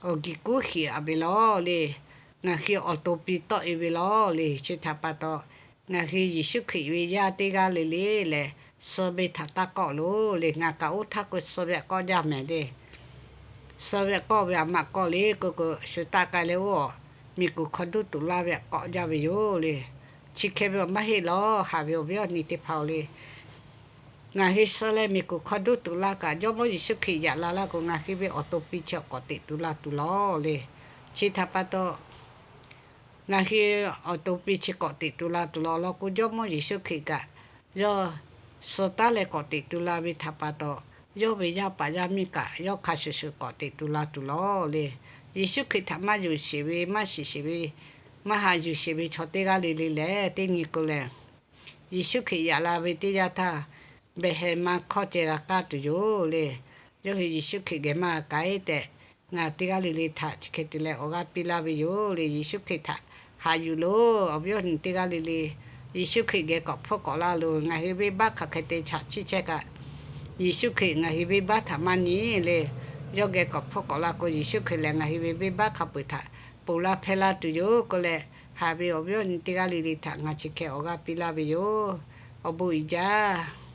awˬ giˬ kuˉ hiꞈ a ve lawˬ le. Ngaˬ hui awˬ to piˇ tawˆ e ve lawˬ le. Chi htaꞈ pa taw, ngaˬ hui Yeˍsuˆ Hkriꞈ ve yaˇ teˇ g'aˇ le le lehˬ, suh ve htaꞈ taˇ k'awˆ loˬ le. Ngaˬ kaꞈ oˇ htaˇ k'o suh ve htaꞈ k'awˆ jaˇ mehˍ le. Suh ve k'awˆ ve a maꞈ k'awˆ le k'o k'o, shu taˆ k'ai leh oˇ miˬguiˬ hk'aw duˇ tuꞈ laˇ ve htaꞈ k'awˆ jaˇ ve yoˬ le. Chi hk'e ve awˬ maˇ heˆ lawˬ. Haꞈ ve awˬ viˉ awˬ nyi teˇ hpaˍ-oˬ le, ngaˬ hui suh leh miˬguiˬ hk'aw duˇ tuꞈ laˇ kaꞈ, Jawˇmawˇ Yeˍsuˆ Hkriꞈ yaꞈ la laˇ k'o, ngaˬ hui ve awˬ to piˇ chi k'awꞈ teꞈ tu la tuˬ lawˬ le. Chi htaꞈ pa taw, ngaˬ hui awˬ to piˇ chi k'awꞈ teꞈ tu la tuˬ lawˬ. Awˬ lawn k'o, Jawˇmawˇ Yeˍsuˆ Hkriꞈ kaꞈ yawˇ suh taˉ leh k'awꞈ teꞈ tu la ve htaꞈ pa taw, yawˇ ve yaˇ paˍ yaˇ miˇ kaꞈ yawˇ hk'a shuˍ shuˍ k'awꞈ teꞈ tu la tuˬ lawˬ le. Yeˍsuˆ Hkriꞈ htaꞈ maˇ yonˍ sheˍ ve, maˇ shiˍ sheˍ ve, maˇ haꞈ yuˬ sheˍ ve chaw teˇ g'aˇ le le lehˬ, teˇ nyi k'o lehˬ, Yeˍsuˆ Hkriꞈ yaꞈ la ve teˇ yanˇ htaˇ, behˬ heh ma hkawˇ ceh g'a kaˇ tuˬ yoˬ le. Yawˇ hui Yeˍsuˆ Hkriꞈ geh maˇ k'ai tehꞈ, ngaˬ teˇ g'aˇ le le htaꞈ chi hk'e te leh awˬ g'aˇ piˇ laˇ ve yoˬ le. Yeˍsuˆ Hkriꞈ htaꞈ haꞈ yuˬ loˬ. Awˬ viˉ awˬ nyi teˇ g'aˇ le le, Yeˍsuˆ Hkriꞈ geh k'awꞈ hpfuhˇ k'awꞈ la loˬ. Ngaˬ hui venˇbaˆ hk'aˬ hk'e te chaꞈ chiˇ chehˇ kaꞈ, Yeˍsuˆ Hkriꞈ ngaˬ hui venˇbaˆ htaꞈ maˇ nyi le. Yawˇ geh k'awꞈ hpfuhˇ k'awꞈ la k'o, Yeˍsuˆ Hkriꞈ lehˬ ngaˬ hui ve venˇbaˆ hk'a peu-eˬ htaꞈ ponˬ laˇ hpehˇ laˇ tuˬ yoˬ k'oˆ leh, haꞈ ve awˬ viˉ awˬ nyi teˇ g'aˇ le le htaꞈ ngaˬ chi hk'e awˬ g'aˇ piˇ laˇ ve yoˬ. Awˬ bon uiˍ jaˇ.